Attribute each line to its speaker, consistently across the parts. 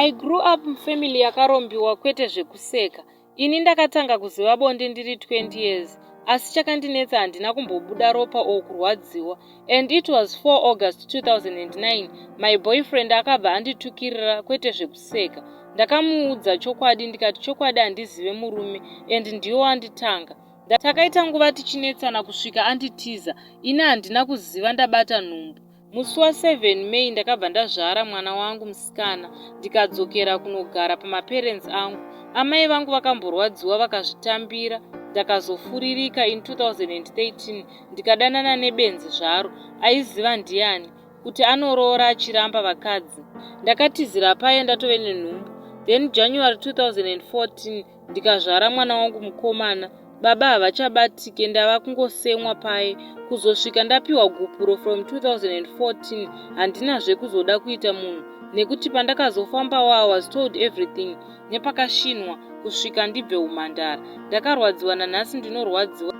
Speaker 1: I grew up mufamily yakarombiwa kwete zvekuseka. Ini ndakatanga kuziva bonde ndiri 20 years asi chakandinetsa handina kumbobuda ropa or kurwadziwa and it was 4 August 2009 my boyfriend akabva anditukirira kwete zvekuseka. Ndakamuudza chokwadi ndikati chokwadi handizive murume and ndiwe wanditanga. Takaita nguva tichinetsana kusvika anditiza ini handina kuziva ndabata nhumbu. Musi wa 7 May ndakabva ndazvara mwana wangu musikana ndikadzokera kunogara pamaparents angu. Amai vangu vakamborwadziwa vakazvitambira ndakazofuririka in 2013 ndikadanana nebenzi zvaro aiziva ndiani kuti anoroora achiramba vakadzi. Ndakatizira paye ndatove nenhumbu then January 2014 ndikazvara mwana wangu mukomana. Baba havachabatike ndava kungosemwa paye kuzosvika ndapiwa gupuro from 2014 handinazve kuzoda kuita munhu nekuti pandakazofambawo I was told everything nepakashinwa kusvika ndibve umhandara ndakarwadziwa nanhasi ndinorwadziwa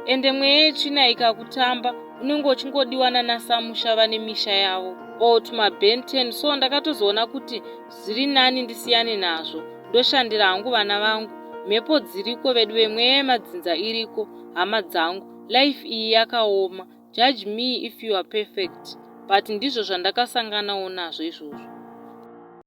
Speaker 1: ende mweya yetsvina ikakutamba unenge uchingodiwa nanasamusha vane misha yavo or tumaben 10 so ndakatozoona kuti zviri nani ndisiyane nazvo ndoshandira hangu vana vangu mhepo dziriko vedu vemweya yemadzinza iriko hama dzangu life iyi yakaoma judge me if you are perfect but ndizvo zvandakasanganawo nazvo izvozvo.